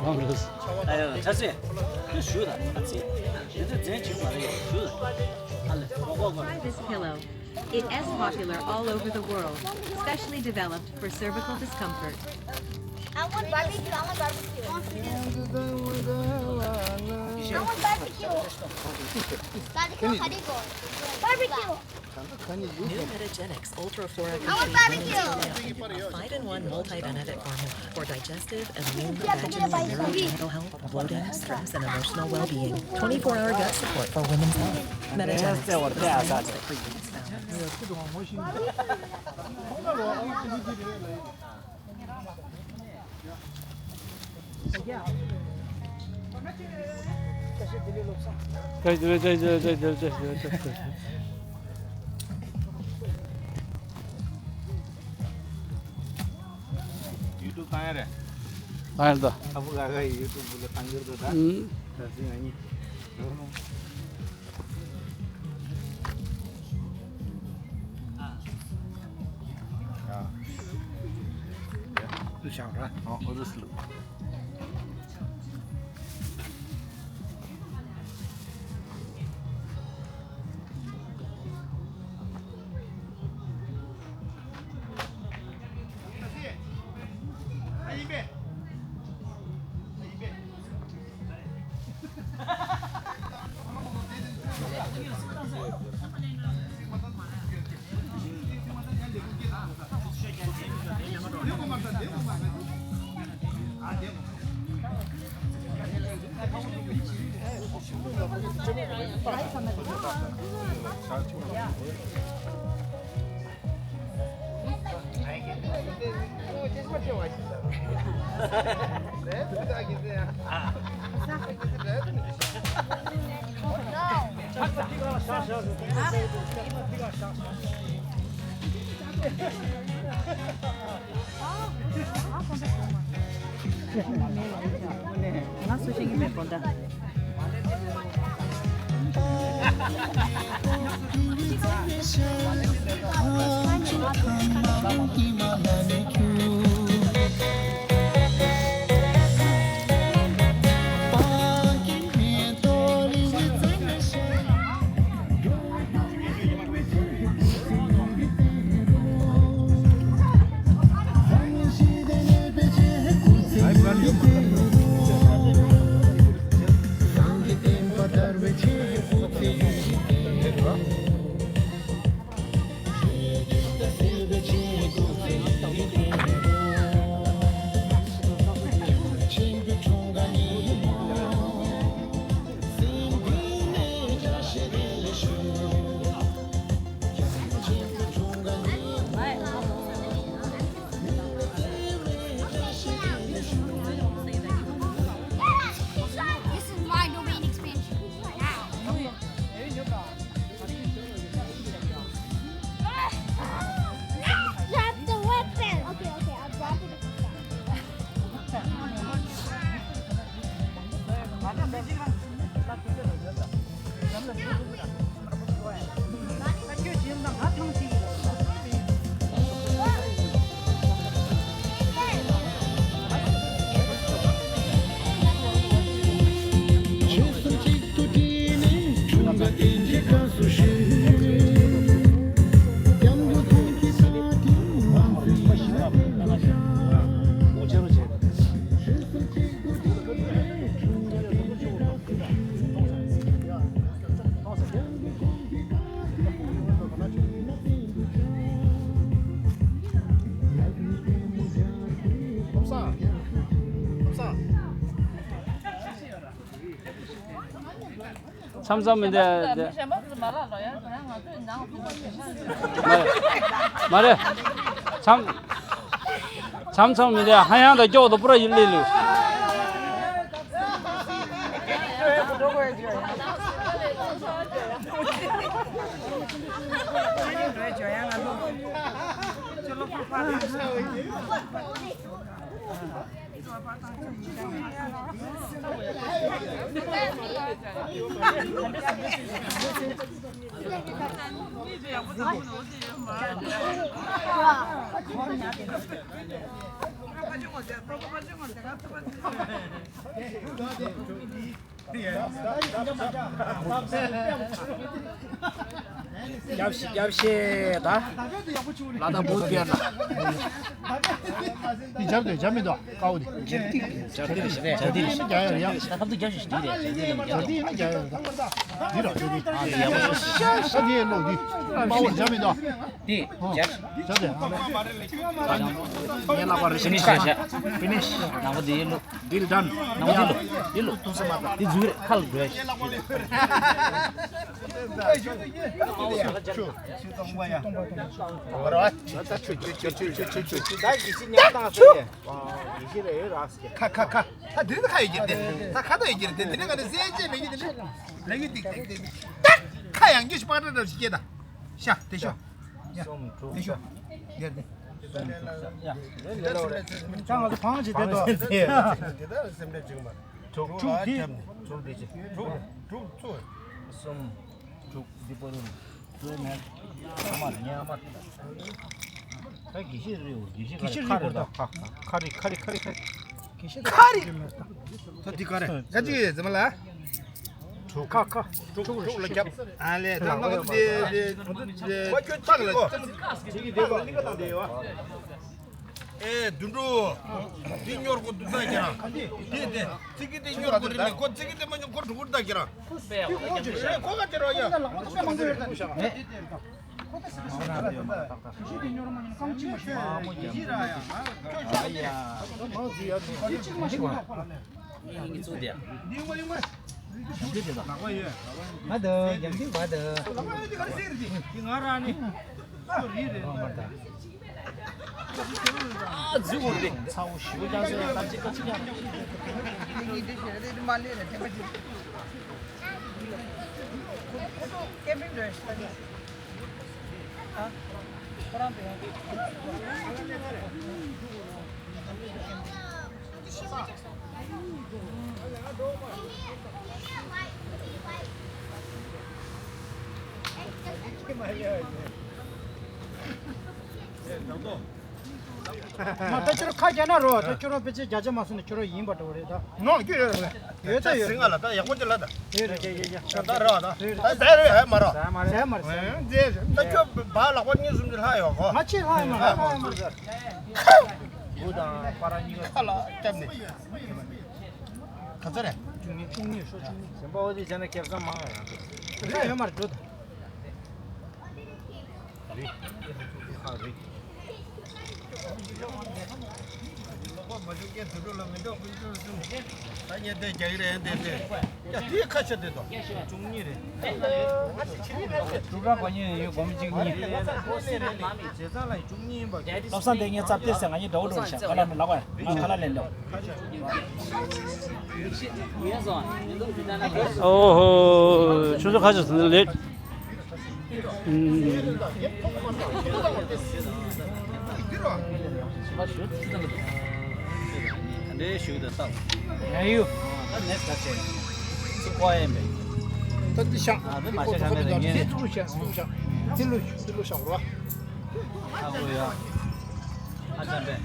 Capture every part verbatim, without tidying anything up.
ཨ་ཡོ་ཆ་ཚེ། ཁྱོད་ཞུ་དང་ཨ་ཙི། དེ་ཚོ་རྫན་བྱེད་མ་རེད་ཞུ་དང་། ཨ་ལེ་ཀོ་ཀོ་ཀོ། Try this pillow. It is popular all over the world, specially developed for cervical discomfort. I want barbecue. I want barbecue. I want barbecue. Barbecue. Barbecue. New Metagenics Ultra Flora I want barbecue. A five-in-one multibenefic formula for digestive, immune, vaginal, and urinary health, bloating, stress, and emotional well-being. Twenty-four-hour gut support for women's health. Metagenics. YouTube བཏང་ཡ་རེད། བཏང་ཡ་ད། ཨ་ཕོ་ག་ག་ཡི་YouTube ལ་བཏང་གི་རེད་ད། ཨུམ། ད་ཟིན་ཨ་ནི། ང་སུ་ཤེས་ཀྱི་མེད་པོ་འདྲ། This is my domain expansion. Wow. Drop the weapon. Okay, okay, I'll drop it. མཚམས་མཚམས་མི་འདི་འདི། མ་རེད། མ་རེད། མཚམས་མཚམས་མཚམས་མི་འདི་ཧ་ཡང་དང་སྐྱོག་ཏུ་པུ་ར་ཡིན་ལི་ལི། རྒྱབ་ཤིག་རྒྱབ་ཤིག་ད། ལ་དྭགས་བོད་སྟེར་ན། འདི་རྒྱབ་དུས་རྒྱབ་མི་འདུག་ཀའོ་འདི། རྒྱབ་དེ་རེད་ཤི་རེད། རྒྱབ་དེ་རེད་ཤི་རྒྱབ་དེ་རེད། ད་ཁབ་ཏུ་རྒྱབ་ཤིག་འདི་རེད། རྒྱབ་དེ་རེད། རྒྱབ་དེ་ཡིན་ན་རྒྱབ་ཡོད་རེད་ད། འདི་རོ་འདི་རེད། ཨ་ཡག་པོ་ཤི་ཤ་ཤ་འདི་ལོ་འདི། ཀའོ་འདི་རྒྱབ་མི་འདུག་འདི་རྒྱབ་ཤིག་རྒྱབ་དེ། ངའི་ལག་པ་རེད་ཤི་ཤི་ཤ་ཤ། ཕི་ནིཤ། ནང་པ་འདི་ལོ། ལྡིར་དང་། ནང་པ་འདི་ལོ། འདི་ལོ། ཐུག་ས་མ་ད། འདི་འཛུལ་རེད། ཁ་ལ་འགྲོ་ཡ་ཞིག་ཁ་ཁ་ཁ། ད་འདི་ནི་ཁ་ཡོད་ཀྱི་རེད། ད་ཁ་ད་ཡོད་ཀྱི་རེད། འདི་ནི་ང་ནི་ཟས་བཅད་མེད་ཀྱི་འདི་ནི་ལ་ཡི་ཏིག་ཏིག་ཏིག་ཏིག་ད་ཁ་ཡང་སྐྱོ་ཞིག་པགས་ཏྲ་འདྲ་ཞིག་སྐྱེས་ད། ཤ་དེ་ཤོ། ཡ། གསུམ་དྲུག་དེ་ཤོ། ཡ་དེ། ད་ང་ཚོ་བང་ཞིག་དེ་དོ། དེ་ད་སེམས་ཁྲལ་བྱེད་ཀྱི་མ་རེད། དྲུག་དྲུག་དེ། དྲུག་དེ་ཅི། དྲུག་དྲུག་ཚོ། གསུམ། དྲུག་འདི་པོ་རུ། ཚོའི་ནས། ཨ་མ་ཉེ་ཨ་མ། ད་དགེ་བཤེས་རེད། དགེ་བཤེས་ཁ་རེད། ཁ་རེད། ཁ་རེད། ཁ་རེད། ཁ་རེད། ཁ་རེད། ད་འདི་ག་རེད། ད་ཅི་ཟེར་མ་ལ། དྲུག་ཁ་ཁ། དྲུག་དྲུག་ལ་རྒྱབ། ཨ་ལས་ད་ང་ཚོ་དེ་དེ་ང་ཚོ་དེ་ཁྱོད་ཁྱོད་ལ་ཅི་གི་དེ་ག་ལ་ལི་ཀ་དང་དེ་ཡོད། ཨེ་དུད་འགྲོ། འདི་སྨྱོ་དགོས་འདུག་ད་ཁྱེད་རང་། འདི་འདི་ཙི་གི་དེ་སྨྱོ་དགོས་རེད་མེད། ཁོ་ཙི་གི་དེ་མ་སྨྱོ་ཁོ་དྲུག་འགྲོ་ད་ཁྱེད་རང་། ཨེ་ཁོ་ག་ཁྱེད་རང་ཡ། ཡིན་གྱི་ཚུལ་དེ། འདི་མ་ཡོང་མ། འདི་དེ་དང་། མ་དང་རྒྱབ་འདི་མ་དང་། ལག་པ་ཡོད་དེ་ག་རེ་ཟེར་རེད་དེ། དེ་ང་རང་ནི། ཨ་འཛུལ་འོང་དེ། ཚ་བོ་ཞིག་ཀྱང་ཟེར་ཡ་ད་ཅི་ད་ཅི་ཀྱང་། ཉིན་འདི་ཞེ་རེ་དེ་མ་ལས་ལ་དེ་མ་ཅི། ཁོ་ཁོ་ཚོ་ཀེམ་པིང་འགྲོ་ཡ་ཞིག་ད་ཅི། ཨ། ཁོ་རང་དེ་ཡང་དེ། མ་ད་ཁྱོད་རང་ཁ་རྒྱག་ན་རོ། ད་ཁྱོད་རང་ཕལ་ཆེར་བརྒྱ་ཆ་མ་སོང་ནས་ཁྱོད་རང་ཕལ་ཆེར་བརྒྱ་ཆ་ཡིན་པ་འདྲ་བོ་རེད་ད། ནོ་ཁྱོད་ཡོད་རེད། ཡོད་ད་ཡོད། ཟིང་ང་ལ་ད་ཡག་པོ་ཅིག་ལ་ད། ཡོད་རེད་ཡོད་ཡོད་ཡོད། ད་རེད་བ་ད། ད་ཟས་རེད་ཧ་མ་རོ། ཟས་མ་རེད་ཟས་མ་རེད། ད་ཁྱོད་བག་ལག་པ་གཉིས་གསུམ་ཅིག་ལྷག་ཡོད་གོ། ང་ཆེས་ལྷག་ཡོད་མ་རེད་ལྷག་ཡོད་མ་རེད། བུ་དང་པ་ར་གཉིས་ཀ་ཁ་ལ་སྐྱབས་ནས། ག་ཚོད་རེད། བཅུ་གཉིས་བཅུ་གཉིས་སོ་བཅུ་གཉིས། གཞན་པ་འོ་དེ་བྱས་ན་ཁེ་བཟང་མང་ཡང་། ད་ཡོད་མ་རེད་འགྲོ་ད། རེད། ཁ་རེད། ད་ཉེ་དེ་རྒྱག་གི་རེད་དེ་དེ། ཡ་དེའི་ཁ་ཤ་དེ་དོ། བཅུ་གཉིས་རེད། དྲུག་ར་གོ་གཉིས་ཡོད་སྒོར་མོ་གཅིག་གཉིས། བློ་བཟང་ལ་བཅུ་གཉིས་ཡིན་པ། བློ་བཟང་དེ་ངས་རྩ་བལྟས་ཟེར་ང་གཉིས་འདྲ་བོ་འགྲོ་ཤག་ཁ་ལག་ནི་ལག་པ་ཁ་ལག་ལེན་འདྲ་བོ། ཨོ་ཧོ། ཆུ་ཚོད་ཁ་ཤས་ཟིན་ལེ། ཨུམ། ད་འདི་ཤག་ཨ་འདི་མ་ཤག་ཤག་མེད་ལ་ངས། འདི་ལུ་ཤག་འདི་ལུ་ཤག་རོ། ཨ་ཧོ་ཡ། ཨ་ཅག་པས།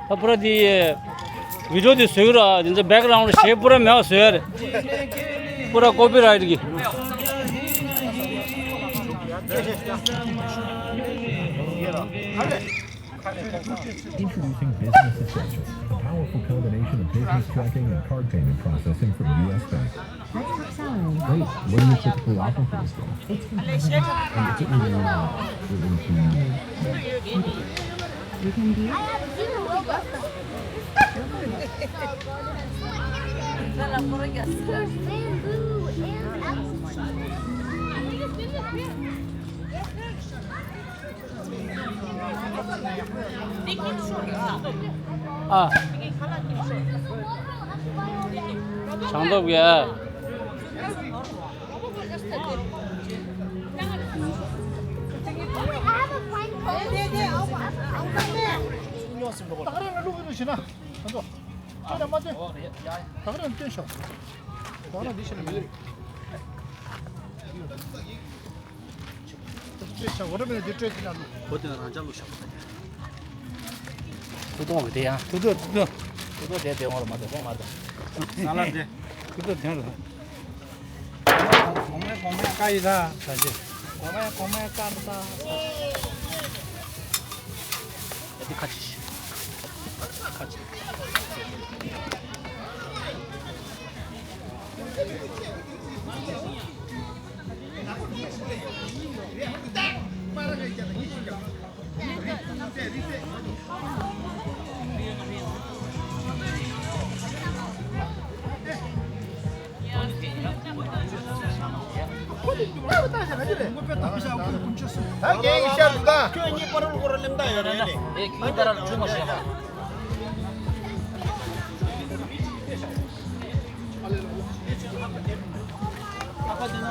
ད་པུ་ར་དེ་བི་ཌིའོ་དེ་བཟོས་ར་དེ་ཚོ་བེག་གྷ་རའུན་ཌི་ཞེ་པུ་ར་མེད་པ་བཟོས་རེད། པུ་ར་ཀོ་པི་རའིཊ་གི། Introducing Business Essentials, a powerful combination of business tracking and card payment processing from U S Bank. Wait, what do you typically offer for this one? And it's in the, uh, we can do. ཨ། བྱང་ཐོག་གི་ཨ། ཉོ་སྲིན་པོ་ད་ག་རེ་ན་བླུག་གི་རུ་ཞིག་ན་ང་ཚོ་སྤྲོད་ན་མ་སྟོན། ད་ག་རེ་ན་སྟོན་ཤོག་ད་ག་རེ་ན་འདི་ཞིག་ན་མི་རེད། སྤྲོད་ཤོག་འོ་ར་མེད་ན་འདི་སྤྲོད་ཀྱི་ན་བླུག་འོ་དེ་རང་ཅག་བླུག་ཤོག་ཐུ་ཐོང་གི་དེ་ཡང་ཐུ་ཐོ་ཐུ་ཐོ། ཐུ་ཐོ་དེ་དེ་འོང་ར་མ་དེ་འོང་མ་དེ། ས་ལ་དེ། ཐུ་ཐོ་དེ་ར། གོང་མའི་གོང་མའི་བཀའ་ཡི་ད་ད་ཅི། གོང་མའི་གོང་མའི་བཀའ་ད། ཡ་དེ་ཁ་ཅིག་ཁ་ཅིག་ད་རྒན་ཡིན་ཤག་ད། ཁྱོད་གཉིས་པ་རོལ་གོར་ལེམ་ད་ཡོད་རེད་ནི། ཨེ་ཁྱོད་ད་ར་ཆུ་མ་ཤེས་ན། ཨ་ཁ་འདི་ན།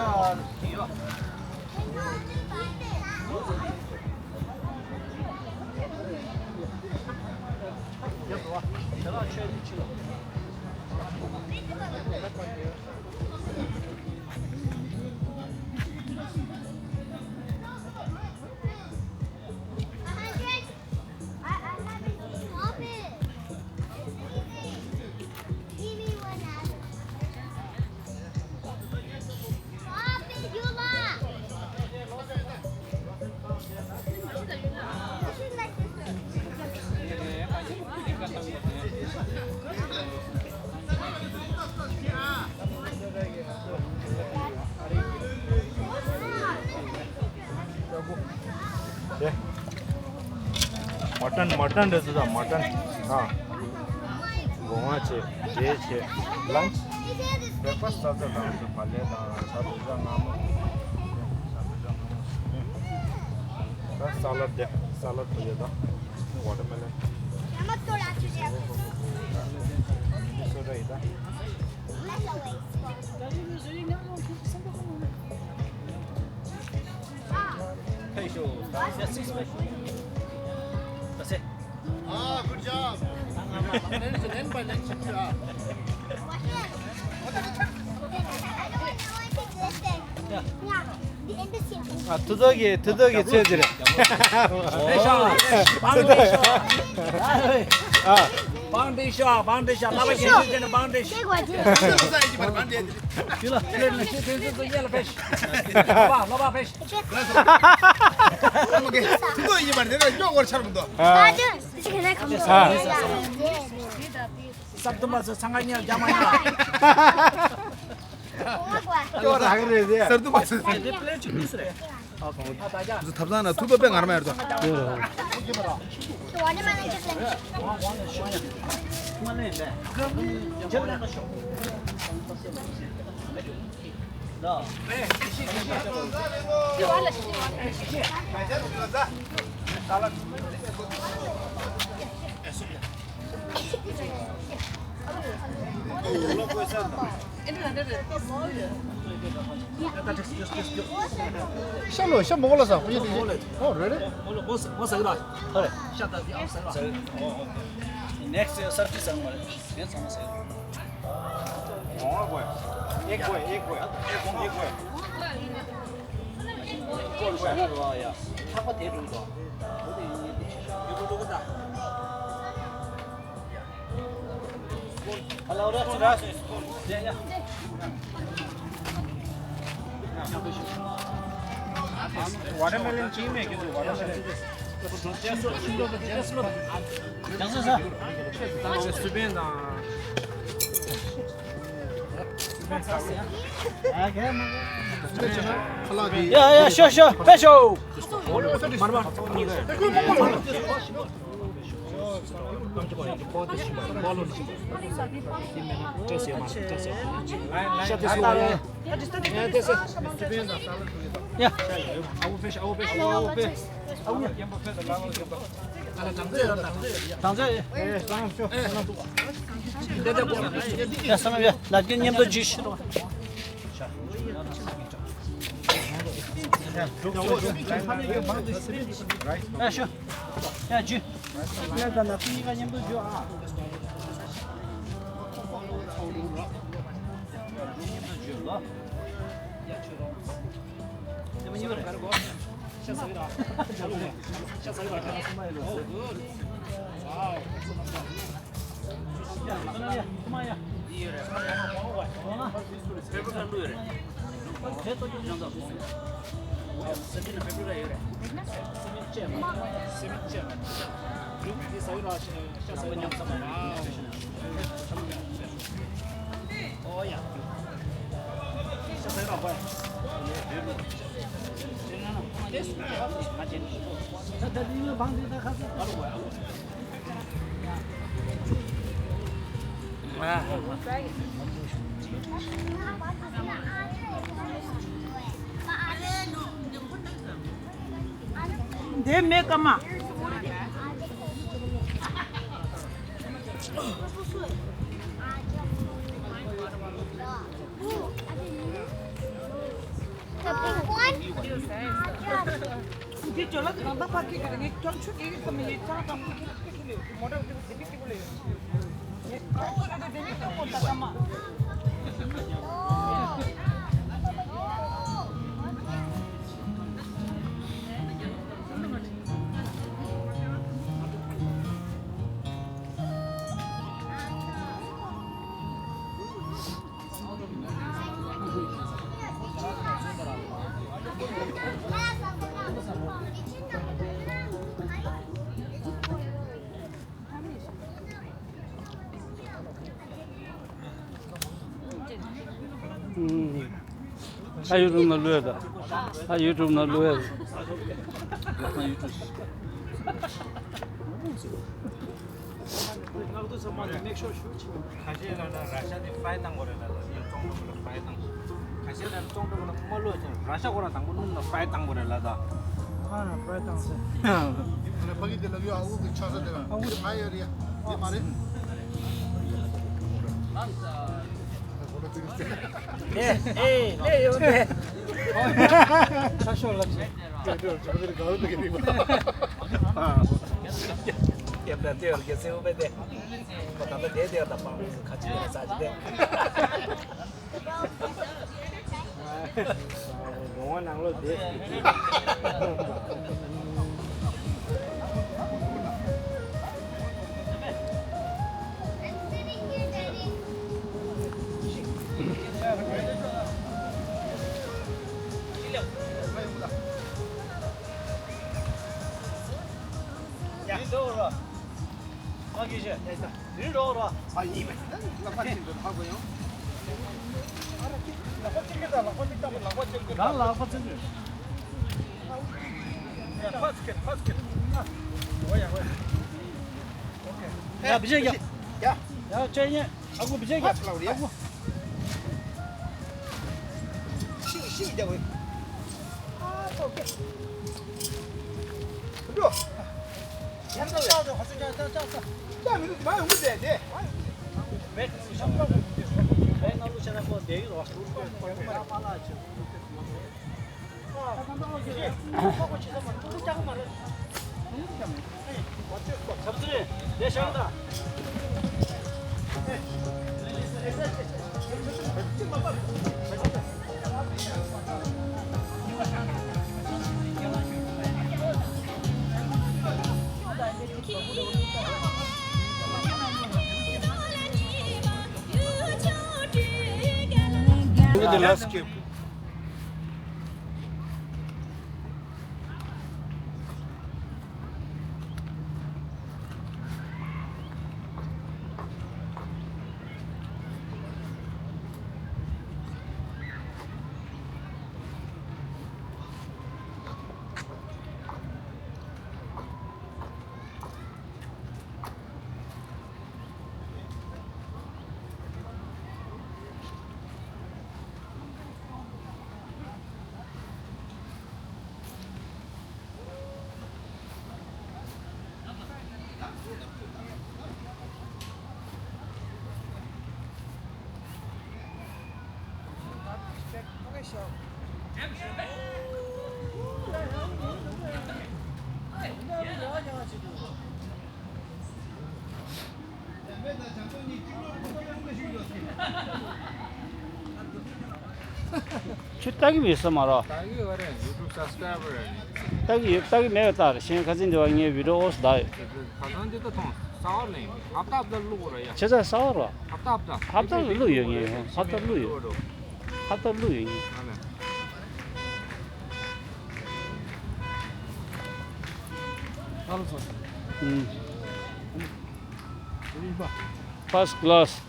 དེ། མ་ཊན་མ་ཊན་རེད་ཟེར་ད་མ་ཊན། ཨ། སྒོ་ང་བྱེད། འབྲས་བྱེད། ལན་ཆི། བྷེག་ཕ་སི་ཊི་ས་ཚ་དང་ཚོ་བ་ལེ་དང་ཤ་དུག་ཅ་མངར་མོ། ཤ་དུག་ཅ་མངར་མོ། ད་ས་ལད་དེ། ས་ལད་དེ་ཡོད་ད། ཝ་ཊར་མེ་ལོན། སོ་ཌ་ཡོད་ད། Ah, good job. ཨ། ཐུ་ཐོག་གི་ཐུ་ཐོག་གི་ཚོད་དེ་རེད། ཨ། བང་འདི་ཤོག་བང་འདི་ཤོག་བང་འདི་ཤོག་བླ་མ་རྒན་ཤོག་ཅན་བང་འདི་ཤོག་ཤི་ལ་ཤི་ལ་ཤི་དེ་ཚོ་ཚོ་ཡེ་ལ་ཕེ་ཤི། ལོ་པ་ལོ་པ་ཕེ་ཤི། ཐུ་ཐོག་ཡིན་པ་རེད་ན་ཡོག་བར་ཆར་མི་འདུག་ཨ། ཨ། ཨ། ཨ། ཨ། སར་དུ་མ་ཚོ་ཚང་ང་ཉལ་རྒྱ་མ་ཉལ། ཅོ་རང་རེད་ཟེར། སར་དུ་མ་ཚོ། དེ་པི་ལེ་ཊི་གཅིག་ཟེར། ཐབ་ཚང་ན་ཐུག་པ་དཔེ་ངར་མ་ཡོད་དོ། ཤ་ལོ་ཤ་མོག་ལ་ཟ་ཁོ་ཡི་དེ། ཨོ་རེད་རེད། ཨོ་ལེ་མོ་ཟ་གི་ལ། ཨོ་ལེ་ཤ་ད་དེ་ཨོ་ཟ་གི་ལ། ནེགསི་ཊི་སར་ཅི་ཟ་གི་མ་རེད། ངས་ཚང་མ་ཟ་གི་རེད། ཨོ་གོ་ཡ། ཨེ་གོ་ཡ། ཨེ་གོ་ཡ། ཨེ་གོ་ཡ། ཨེ་གོ་ཡ། ལྷག་པ་དེ་འགྲོ་གི་འདུག་ཝ་ཊར་མེ་ལོན་ཅིག་མེད་ཀྱི་འདུག་ཝ་ཊར་མེ་ལོན། ཅང་ཟེར་ས། སུ་པན་དང་། ཡ་ཡ་ཤོ་ཤོ་པེ་ཤོ། ལ་རྒྱུ་མཉམ་དུ་ཇུས་ཤིག་ཡ་ཞུ། ཡ་ཇུ། ཡ་ད་ན་ཏི་ཡི་ག་མཉམ་དུ་ཇུ་ཨ། འདི་མེད་ཀ་མ། འདི་ཇོ་ལ་གི་རང་ད་ཕ་གི་གི་ངས་ཀྱང་ཆུ་གི་གི་ཁོ་མི་ཡི་ཅང་དང་མོ་ཊ་གི་དེ་གི་གི་ལེ། ཨ་ཡུ་ཊུབ་ནང་བླུགས་ཡོད་ད། ཨ་ཡུ་ཊུབ་ནང་བླུགས་ཡོད་ད། ཁ་ཤས་ལ་ན་ར་ཤ་དེ་ཕྲའི་བཏང་དགོས་རེད་ལ་ལ་ཡིན་ཙོང་ཁྲོ་མོ་ལ་ཕྲའི་བཏང་། ཁ་ཤས་ལ་ཙོང་ཁྲོ་མོ་ལ་མ་བླུགས་ཅིང་ར་ཤ་ཁོ་རང་དང་པོ་སྣུམ་ལ་ཕྲའི་བཏང་དགོས་རེད་ལ་ད། ཨ་ན་ཕྲའི་བཏང་ཟེར། ཕ་གི་དེ་ལ་ཡོད་ཨ་ཁུ་གི་ཆགས་ས་དེ་ལ་ཨ་ཁུ་ཕྲའི་ཡོད་རེད་ཡ། དེ་མ་རེད། ཨེ་ཨེ་ལེ་ཡོད་རེད། ཆ་ཤོག་ལབ་ཤེས། ཡབ་ད་དེ་ཡོད་རེད་གལ་སྲིད་འོ་བེ་དེ། ད་ལྟ་དེ་དེ་ད་པང་ཁ་ཅིག་ཡོད་ས་ཅི་དེ། ལོང་བ་ནང་ལོགས་བསྡད། ཡ། འདི་འགྲོ་ར། ཨ་གི་ཤེ། དེ་འགྲོ་ར། ཨ་ཡིན་པས། ལག་པ་ཅིག་འགྲོ་ཧ་གོ་ཡོང་། ལག་པ་ཅིག་གི་ད་ལག་པ་ཅིག་ད་ལག་པ་ཅིག་གི་ད་ལག་པ་ཅིག་གི། ཡ་ཕ་སི་ཀེ་ཕ་སི་ཀེ། ཨ། འོ་ཡ་འོ་ཡ། ཨོ་ཁེ། ཡ་བི་ཇེ་ཡ། ཡ། ཡ་ཅེ་ཡེ། ཨ་ཁུ་བི་ཇེ་རྒྱབ། ཨ་ཁུ། ཤིག་ཤིག་རྒྱབ་འོས། ཨ་ཙོག་གེ། འགྲོ། ཡར་ལྟ་བས། ལྟ་མི་འདུག་མ་ཡོང་གི་ཟེར་ཏེ། With the last game. ཁྱོད་ལྟ་གི་མེད་ས་མ་རོ། ལྟ་གི་ཡོད་རེད། ཡུ་ཊུབ་སབ་སི་ཀྲའི་བར་རེད། ལྟ་གི་ཡོད། ལྟ་གི་མེད་པ་ལྟ་རེད། གཞན་ཁ་སང་འདི་བ་ངའི་བི་ཌི་ཡོ་ཨོ་སི་ལྟ་ཡོད། ཁ་སང་འདི་ལྟ་མཐོང་། གསར་བ་ལེན། ཧབ་ཏ་ཧབ་ཏ་བླུག་ར་ཡ། བྱས་ཙང་གསར་བ་རོ། ཧབ་ཏ་ཧབ་ཏ། ཧབ་ཏ་ལ་བླུག་ཡོད། ངས་ཧབ་ཏ་བླུག་ཡོད། ཧབ་ཏ་བླུག་ཡོད་ངས། ཨ་ལས། ཨུམ། ཕར་སི་ཀི་ལཱ་སི།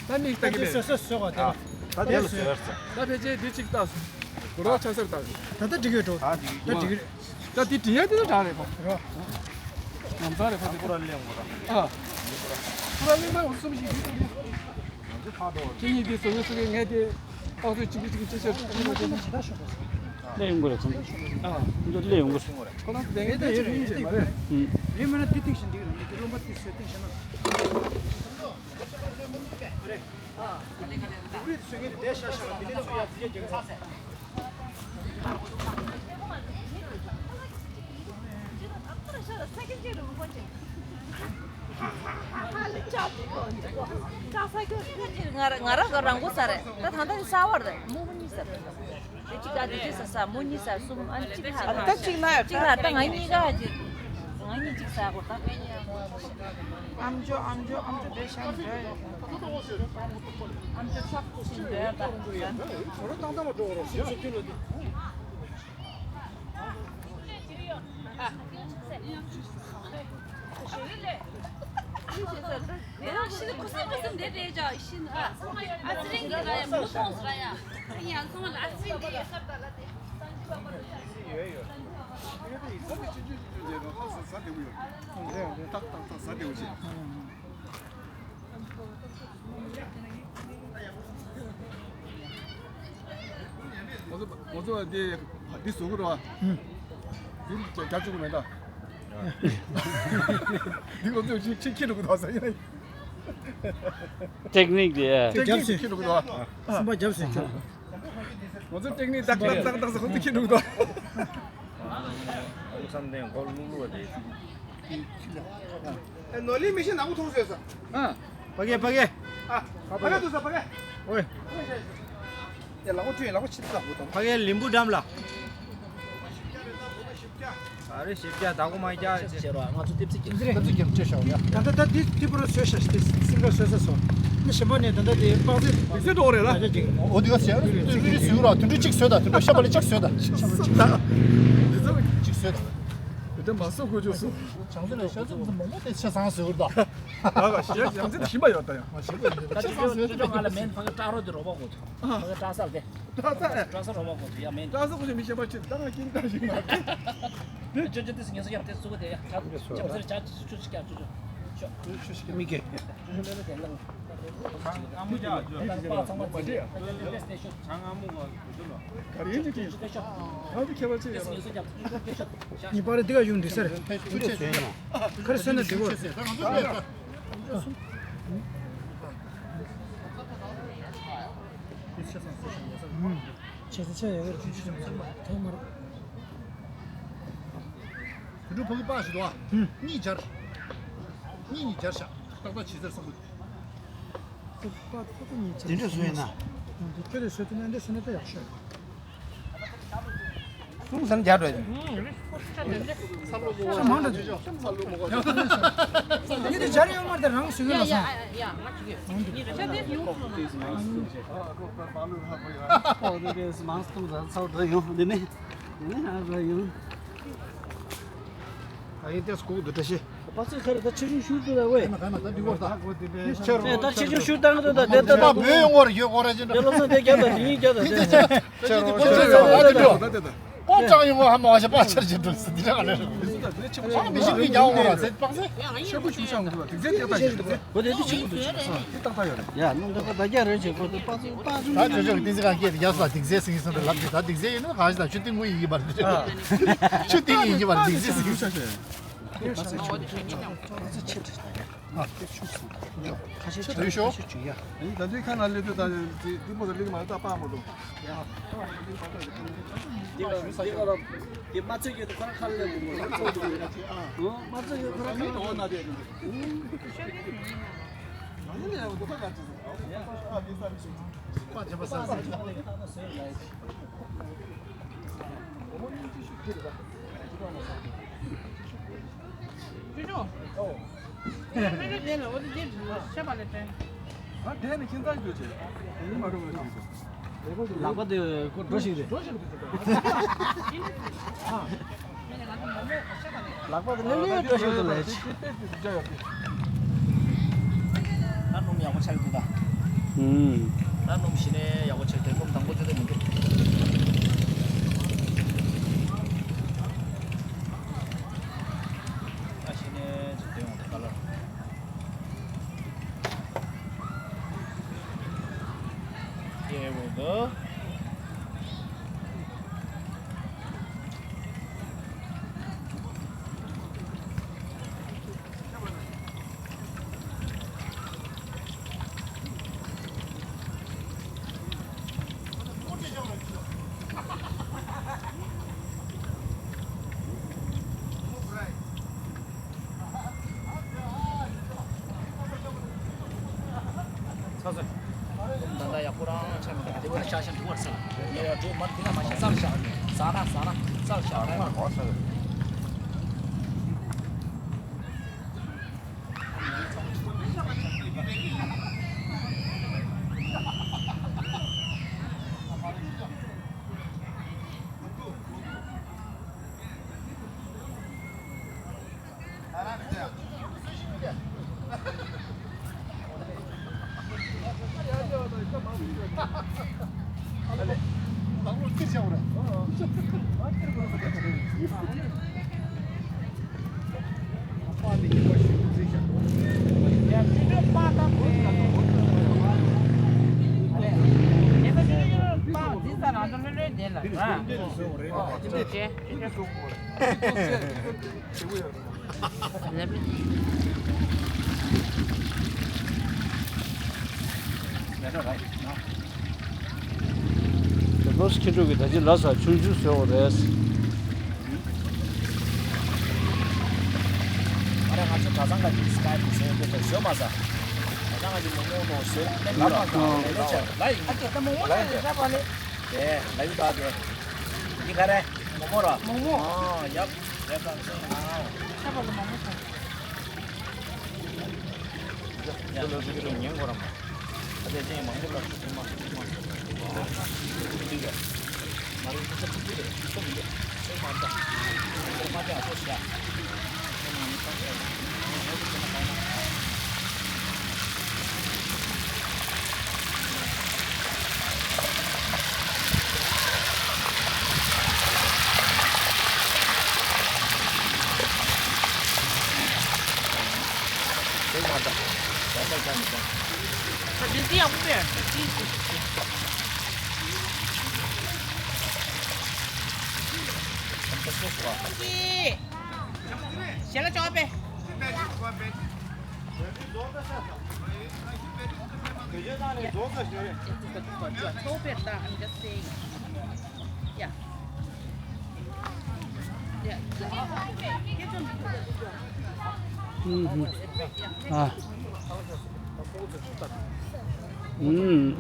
ད་མིག་ལྟ་གི་མེད། སོ་སོ་སོ་ག་ད། ད་དེ་ལ་ཟེར། ད་ཕལ་ཆེར་འདི་གཅིག་ལྟ་སོང་། གུ་རོ་ཆ་སར་ལྟ། ད་ལྟ་འགྲིག་གི་འགྲོ། ད་འགྲིག་གི་རེད། ད་འདི་འདྲི་ཡ་དེ་ལ་དྲག་རེད་པ། རོ། ལམ་སང་རེད་པ་དེ། ཁོ་ར་གླེང་དགོས་ར། ཨ། ཁོ་ར་གླེང་དགོས་ར། གསུམ་ཞིག་འདི་ལྟ་གི། ཁྱེད་གཉིས་འདི་སོ་སོ་སོ་གི་ངས་དེ་ཏོག་ཙམ་གཅིག་གིས་གཅིག་གིས་ཅི་བྱེད། ལས་ཡོང་གི་རེད་ཚང་མ། ཨ། འདི་ལས་ཡོང་གི་རེད། ཁོ་རང་ཚོ་དེ་ངས་དེ་ཡོད་རེད་ཡིན་ཅེས་མ་རེད། ཨུམ། རེད་མིན་ན་དེ་ཐིག་བཞིན་འགྲིག་རེད། དེ་རློན་པ་དེ་བཟོས་ཐིག་བཞིན་ན། ང་ར་ང་ར་ག་རང་གོ་ས་རེད། ད་ད་ལྟ་ནི་གསར་བ་རེད། མོ་མོ་གཉིས་ས་རེད། དེ་གཅིག་ཨ་དེ་གཅིག་ས་ས་མོ་གཉིས་ས་གསུམ། ཨ་ནི་གཅིག་ལྷག་ད་གཅིག་ལ་ཡོད། གཅིག་ལྷག་ད་ང་གཉིས་ཀ་ཅིག་ང་གཉིས་གཅིག་ས་གོ་ད། ཨམ་ཅོ་ཨམ་ཅོ་ཨམ་ཅོ་དེ་ཤ་འདྲ་ཡོད། ཨམ་ཅོ་ཤ་ཅིག་འདྲ་ཡོད་ད། ང་ཚོ་ང་ཚོ་འདི་འདི་བཟོ་གི་རེད་བ། འདི་རྒྱབ་བཅུག་གི་མེད་ད། འདི་ང་ཚོས་ཅིག་ཅིག་ཁྱེར་འགྲོ་གི་འདུག་ཟེར་ཡིན། ཏེག་ནིག་དེ། ཏེག་ནིག་ཅིག་ཁྱེར་འགྲོ་གི་འདུག་བ། སུམ་པ་རྒྱབ་ཟེར་ཁྱོད། ང་ཚོ་ཏེག་ནིག་ཏག་ཏག་ཏག་ཏག་ཟེར་ཁོ་ཚོས་ཁྱེར་འགྲོ་གི་འདུག་བ། བསམ་གཏན་མགོ་ལུག་ལུག་བ་དེ། ཨེ་ནོར་ལི་མི་ཤེས་ནག་པོ་མཐོང་སོང་ས། ཨ། ཕ་གི་ཕ་གི། ཨ། ཕ་གི་འདུག་ས་ཕ་གི། ཨོའི། ཡ་ལག་པ་ཁྲུས་ལག་པ་ཕྱི་ལ་བུ་དང་། ཕ་གི་ལིམ་བུ་འགྲམ་ལ། ཨ་རེ་ཞིབ་རྒྱ་ད་གོ་མ་རྒྱ་ཅེས་ཟེར་བ་ང་ཚོ་ཏིབ་ཙི་ཀྱི་ཏིབ་ཙི་ཀྱི་ཅེས་ཤོག་ཡ། ད་ལྟ་ད་འདི་ཏི་པུ་ར་བཟོས་ཤག་ཏི་སིང་ག་བཟོས་ས་སོ། ནི་ཞིམ་པ་ནས་ད་ལྟ་དེ་པག་ཙེ་པག་ཙེ་འགྲོ་རེད་ལ། ཨོ་དེ་ག་ཟེར་ཏུ་རི་རི་བཟོས་ར་དུ་འགྲོ་གཅིག་བཟོས་ད་དུ་འགྲོ་ཤ་པ་ལ་གཅིག་བཟོས་ད། གཅིག་བཟོས་ད། དེ་མ་སོ་གོ་ཅོ་སོ། བྱང་ཚེ་ལ་ཤ་ཚུགས་མང་པོ་དེ་ཆ་ཚང་བཟོས་ད། ཨ་ག་ཤ་ཡང་ཚེ་ཞིམ་པ་ཡོད་ད་ཡང་། ད་ཅི་ཅི་ང་ལ་མེན་ཕ་གི་སྐྲག་རོ་དེ་རོགས་པ་དགོས་ཐོག་ཕ་གི་སྐྲག་སར་དེ། སྐྲག་ས་ཨེ། སྐྲག་ས་རོགས་པ་དགོས་ཐོག་ཡ་མེན། སྐྲག་ས་ཁོ་ཚོ་མི་ཤེས་པ་ཅི་ད་ང་ཀིན་ད་ཞིག་མ་རེད། ཅོ་ཅོ་དེ་སི་ངེ་སོ་ཡ་དེ་སུ་ག་དེ་ཡ་ད་ཅོ་ཅོ་ཚེ་ཅ་ཅི་ཅུ་ཅི་ཀ་ཅོ་ཅོ་ཅོ་ཅོ་ཅི་ཀ་མི་ཀེ་ཅོ་ཅོ་ལེ་ལེ་དེ་ལ་ང་མོ་ཡ་ཅོ་ཅོ་ལ་ག་རེ་ཡིན་ཅི་ཅི་ང་ཚོ་ཁྱད་པར་ཅི་ཡོད་ལ། ངེས་པར་འདི་ག་ཡོང་འདུག་ས་རེད། ཁ་རེ་སོན་ན་འགྲིག་གོ། ཆེ་ས་ཆེ་ཡ་གར་ཆུ་ཆུ་ཆུ་ཐེངས་མར། དུད་འགྲོ་ཕ་གི་པགས་ཤིག་འདུག་ཨ། གཉིས་སྦྱར། གཉིས་གཉིས་སྦྱར་ཤག་ཏག་ཏག་བྱེད་ཟེར་བསམ་གི་འདུག་དེ་འདྲ་བཟོས་ཡིན་ན། ཁྱོད་ལས་བཟོས་ཐུབ་ན་འདྲ་བཟོས་ན་ད་ཡག་ཤོས། གསུང་ཟན་རྒྱག་འགྲོ་ཡིན། ཤ་མང་འདྲ་འདུག་ཡ་ཡ་ཡ་ཡ་ང་ཅིག་ཡ་ཡ་ང་ཅིག་ཡ་ཤ་དེ་ཡོང་སོང་ཨོ་དེ་དེ་མང་སྟོང་ཟ་ཚར་འགྲོ་ཡོང་དེ་ནས་དེ་ནས་ཧ་ཟ་ཡོང་། ཨ་ཡིན་ཏེ་སྐུག་འདུག་བཀྲ་ཤིས། པ་ཚོས་ཁ་རེ་ད་ཆེ་ཆུང་ཤུར་འདུག་ད་ཝེ། ད་འགྲིག་བར་ད། ད་ཆེ་ཆུང་ཤུར་བཏང་འདུག་ད་དེ་ད་ད། བོད་ཡོང་བར་ཡོད་གོ་ར་ཅན་དེ་ལོ་ཚོ་དེ་རྒྱབ་ད་དེ་ཡིན་རྒྱབ་ད་དེ། ད་ད་ད། པོ་ཅང་ཡོང་བ་ཧ་མ་བ་ཤ་པ་ཆར་ཅན་འགྲོ་སི་དེ་ར་ལེ། ཨ་མི་ཤི་མི་རྒྱ་འོང་ར་ཚེ་པག་ཚེ། ཆེན་པོ་ཆུང་ཆུང་འདུག་ད་དེ་ཚེ་དེ་ད་ཡོད་དེ་ཚེ། དེ་ཏག་ཏག་ཡོད་རེད། ཡ་ནང་འདྲ་པ་ད་རྒྱ་རེད་ཅེ་གོ་དེ་པག་ཚེ་པག་ཚེ། ད་ཅོ་ཅོ་གི་ཏིང་ཙི་གང་སྐད་དེ་ཡ་སོ་ཏིང་ཙེ་སིང་སོང་དེ་ལབ་དེ་ད་ཏིང་ཙེ་ཡིན་ནོ་གང་ཞིག་ད་ཆུ་ཏིང་ངུ་ཡིན་གྱི་པར་དེ། ཆུ་ཏིང་ཡིན་གྱི་པར་ཏིང་ཙེ་སིང་། ཁ་ཤས་ཆུ་ཆུ་ཡ། ད་དུས་ཁ་ན་ལེ་དུ་ད་དེ་མོ་ལེགས་མ་ད་པ་མོ་དུ། དེ་མ་ཚོད་ཡོད་དུ་ཁོ་ར་ཁ་ལེ་མོ་མ་ཚོད་ཡོད་ཁོ་ར་ཁ་ལེ། ཅུ་ཅུ། ཨོ། ཨེ་མེ་རེ་དེ་ལ་འོ་དེ་དེ་ཤ་བ་ལེ་དྲན། ཨ་དེ་ནི་ཁྱིམ་ཚང་རྒྱུ་ཆེ། དེ་ནི་མ་རུ་བ་ཞིག་ལག་པ་དེ་ཁོ་འགྲོ་ཞིག་རེད། འགྲོ་ཞིག་རེད། ཨ། ལག་པ་དེ་ལེ་ལེ་འགྲོ་ཞིག་ཏུ་ལས་ཆེ། ད་སྣུམ་ཡག་པོ་ཆགས་ཀྱི་འདུག་ད། ཨུམ། ད་སྣུམ་ཞིག་ནས་ཡག་པོ་ཆགས་ཏེ་སྣུམ་དང་པོ་ཆགས་ཏེ་མི་འདུག་ད་ཞིག་ནས་ཅིག་སྟོན་འོང་ད་ཁ་ལར། Here we go. ཚ་ཚ། ད་ལྟ་ཡག་པོ་རང་ཆ་མི་འདུག་དེ་བས་ཤ་ཤ་འདུག་བར་ས་ལ། ངས་ཡ་འགྲོ་མར་འདི་ན་མ་ཤ་ཚར་ཤ། ཟ་ན་ཟ་ན་ཚར་ཤ་ལ་མ་གོ་ས་རེད། ལོས་ཁྱེད་ཚོ་གི་ད་ཅི་ལ་ས་ཆུང་ཆུང་བཟོས་འོ་རེད། ཨ་རེ་ང་ཚོ་གྲྭ་ཚང་ག་གི་སི་ཀའི་པུ་བཟོས་འདུག་པས་བཟོས་མ་ཟ། གྲྭ་ཚང་ག་གི་མོག་མོག་ནོ་བཟོས་ལ་མ་ཟ་ལ་ལ་ཆ་ལ་ཡིན་ཨ་ཅེ་ད་མོག་མོག་ལ་ལ་ཡིན་ལ་ཡིན་ད་དེ་ལ་ཡིན་ད་དེ་འདི་ག་རེ་མོག་མོག་ར་མོག་མོག་ཨ་ཡབ་ཡབ་ད་བཟོས་ཨ་ཆ་པ་ལ་མོག་མོག་ཟ། ཞལ་ལག་ཅོག་པེ། ཅོག་པེ་ད། I'm just saying. Yeah. Yeah. ཨུམ། ཨ། ཨུམ།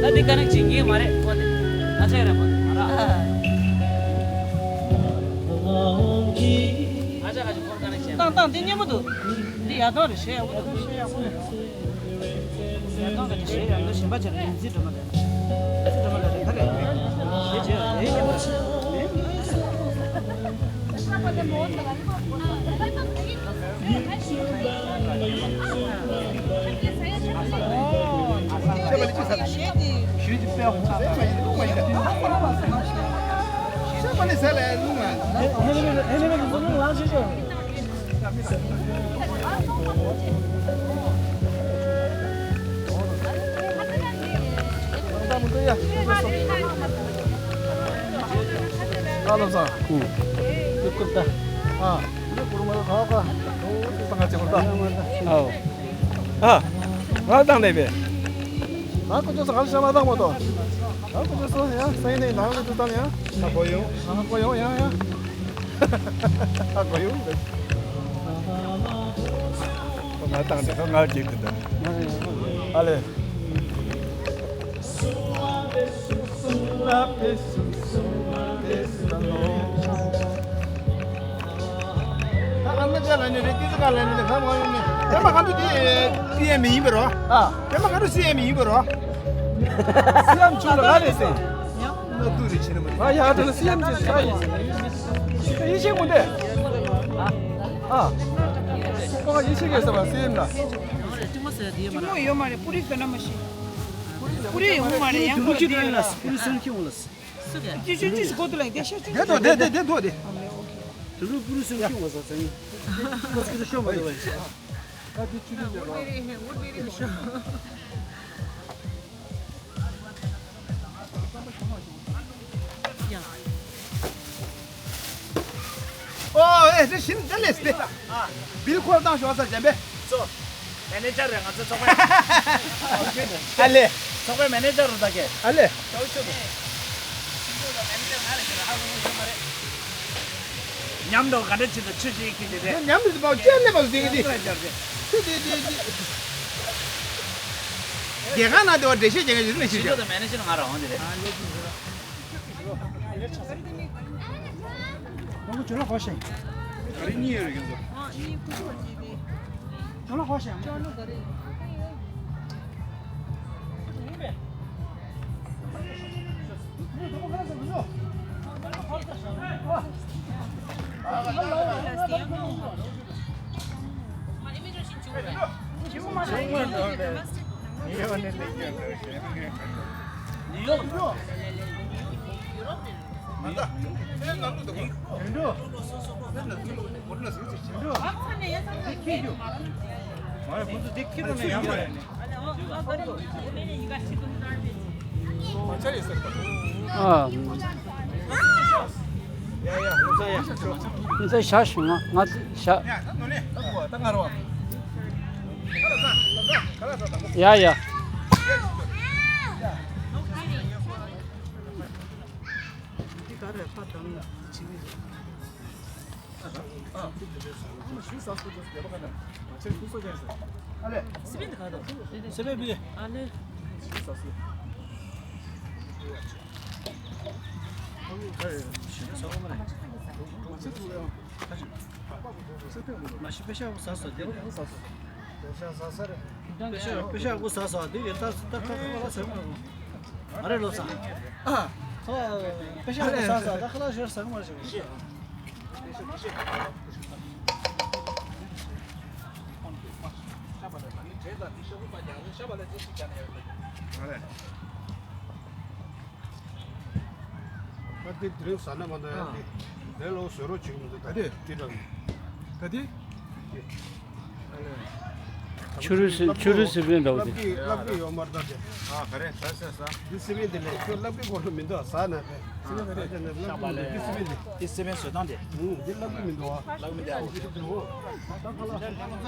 ད་འདི་ཀ་ནས་བྱེད་ཀྱི་མ་རེད་ཁོ་དེ། ད་ཆ་ཡ་ར་ཁོ་དེ་མ་ར། བཏང་བཏང་འདི་སྙན་པོ་འདུག་འདི་ཡར་ཐོན་རེད། བྱས་ཡག་པོ་འདུག་བྱས་ཡག་པོ་རེད། ཡར་ཐོན་རེད། བྱས་ཡག་འདུག་གཞན་པ་བྱས་ན་འཛིན་སྒྲོལ་མ་རེད། འཛིན་སྒྲོལ་མ་ལ་རེད། ད་རེད། བྱས་བྱས་ཡག་སྙན་པོ་རེད། ཨ། ང་བཏང་ནས་པས། ང་ཀུ་ཅོ་སོ་ང་ལ་ཤ་མ་བཏང་མ་གཏོགས། ང་ཀུ་ཅོ་སོ་ཡ་སེང་ནས་ནང་ལ་ཏུ་བཏང་ཡ། ང་གོ་ཡོང་། ང་གོ་ཡོང་ཡ་ཡ། ང་གོ་ཡོང་། ང་བཏང་ནས་ང་རྒྱུག་གི་འདུག་ཨ་ལེ། ཨ་མ་ཅག་ལ་ནི་རེད། ཏི་ཙི་ཀ་ལ་ནི་ཁ་མ་ཡོང་ནི། པད་མ་མཁའ་འགྲོ་དེ་སི་ཨེམ་ཡིན་པ་རོ། ཨ། པད་མ་མཁའ་འགྲོ་སི་ཨེམ་ཡིན་པ་རོ། སི་ཨེམ་ཆུང་ལ་ང་རེད་ཟེར། ན་དུ་རེ་ཆེ་ན་མ་རེད། ང་ཡ་དེ་ལ་སི་ཨེམ་ཅེས་ཆགས་ཡིན། ཡིད་ཆེས་མི་འདུག་ཨ། ཁོ་ཡིད་ཆེས་གས་ཟེར་བ་སི་ཨེམ་ལ། གྲིབ་མ་ཟེར་དེ་ཡོད་མ་རེད། གྲིབ་མ་ཡོད་མ་རེད། པུ་རི་ཟེར་ན་མ་ཤེས། པུ་རི་ཡོད་མ་རེད། ཡང་པུ་རི་ཁྱི་དེ་ཡིན་ལ། པུ་རི་སོན་ཁྱི་འོང་ལ། སུ་ག་ཅི་ཅི་ཅི་ཅི་གོ་དུ་ལ་དེ་ཤ་ཅི་དེ་དོ་དེ་དེ་དེ་དོ་དེ། དུ་རུ་པུ་རུ་སུ་ཁྱོད་ངོ་ས་ས་ཡིན། ཁོ་སྐད་དུ་ཤོ་མ་དོ་བ་ཡིན། ད་དེ་ཅི་དེ་དེ་དོ། ཨོ་ཨེ་ཟེར་བཞིན་དེ་ལས་སྟེ། ཨ། བིལ་ཁོལ་བཏང་ཞོག་ས་འཇམ་པས། ཚོ། མེ་ནེ་ཇར་རེད། ང་ཚོ་ཚོགས་པའི། ཨ་ལེ། ཚོགས་པའི་མེ་ནེ་ཇར་རུ་ད་གས། ཨ་ལེ། ཅོ་ཅོ་དེ། མཉམ་དུ་ག་འདྲ་བྱེད་དུ་ཆུ་ཞིག་གིས་དེ་དེ། མཉམ་དུ་པའོ་ཅན་ནས་པའོ་དེ་གི་དེ། ཆུ་དེ་དེ་དེ། རྒྱལ་ཁང་ནང་དེ་བ་འགྲེལ་བཤད་རྒྱག་མཁན་ཞིག་ལ་ཞིག་ཞིག་ཆུ་དེ་མེ་ནེ་ཇར་ང་རང་འོང་དེ་རེད། ཁོང་ཚོ་ཇོ་ལགས་གོ་ཤེས། ག་རེ་གཉིས་ཡོད་རེད་ཁྱོད་ཚོ། ཇོ་ལགས་གོ་ཤེས། ཨ། ཡ་ཡ། ང་ཚོ་ཞག་ཞུ་ང་ང་ཚོ་ཞག་ཡ་ཡ། འདི་ག་རེ་ཕ་དང་ཕྱི་མི། མ་གཞི་པེ་ཤ་བོ་ཟ་ས་དེ་རེད། པེ་ཤ་ཟ་ས་རེད། པེ་ཤ་པེ་ཤ་བོ་ཟ་ས་དེ་ཡོད། ད་ད་ད་ཁ་ལ་ཟ་མ་རེད། ཨ་རེ་ལོ་ས། ཨ། ཁ་པེ་ཤ་བོ་ཟ་ས་ད་ཁ་ལ་ཞོར་ཟ་མ་རེད། ད་དེ་དེ་རིང་ཟ་ན་མ་ད་ཡ་དེ། དེ་ལོ་བཟོ་རོགས་བྱེད་ཀྱི་མི་འདུག་ད་དེ་དེ་འདྲ་གི། ད་དེ། ཆུ་རུ་སི་ཆུ་རུ་སི་པན་འདྲ་བོ་དེ། ལབ་ཀྱི་ཡོད་མ་རེད་ད་དེ། ཨ་ག་རེ་ཟ་ཟ་ཟ། འདི་སི་པན་དེ་ལས་ཁྱོད་ལབ་ཀྱི་གོ་ལོ་མི་འདུག་ཟ་ན་དེ། སི་པན་ག་རེ། ད་དེ་ནས་ལབ་ཀྱི་མི་འདུག་འདི་སི་པན་དེ། འདི་སི་པན་བཟོ་སྟངས་དེ། ཧུང་། འདི་ལབ་ཀྱི་མི་འདུག་ཨ། ལབ་ཀྱི་མི་འདུག་ཨ། འདི་འདུག་ཨ། ད་ཁ་ལ།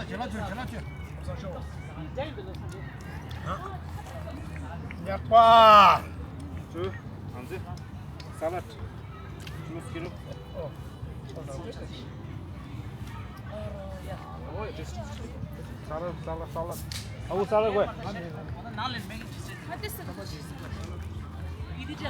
ཇེ་ལ་ཇེ་ལ་ཇེ། ཉག་པ། ཇུ། གང་ཟེ། ས་ལད། ཇུ་སི་ཀི་རུ། ཨོ། ས་ལད་ས་ལད་ས་ལད། ཨ་བོ་ས་ལད་གོ། ནང་ལ་མེད་ཀྱི་ཇི་སི། ཨི་དི་ཅ།